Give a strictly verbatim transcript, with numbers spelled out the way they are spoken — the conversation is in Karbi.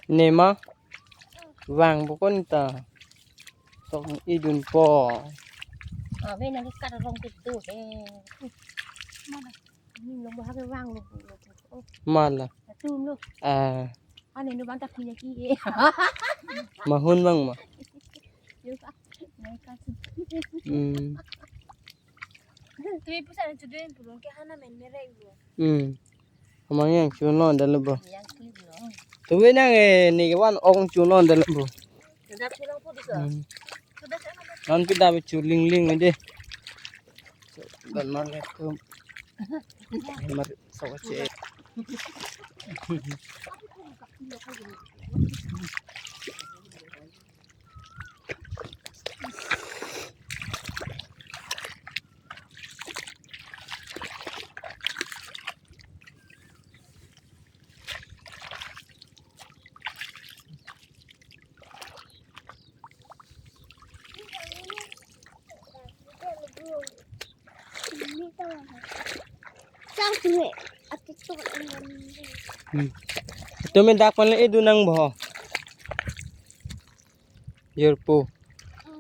Nema. Vang pokon ta. Sok idunpo. Ah, ve nang kat rong kedo he. Mana? Ni long bahag vang lo lo. Oh, mala. Atum lo. Ah. Ane no bang tak punya ki he. Mahun bang ma. Yo ka. Nai ka. Hmm. Tumi pusa na chudun pulung ke hana men merek lo. Hmm. Amang yang chulo dalo bo. Yang klip lo. Tumi nang eh ni wan ong chulo dalo bo. Kedap chulo po di so. Hmm. Kedap chulo. Non pida be chuling ling de. Ban man le tum. Mar so che. Chang tu he. Ati tu. Hmm. Tumi dak pan le idu nang bo. Yorpo.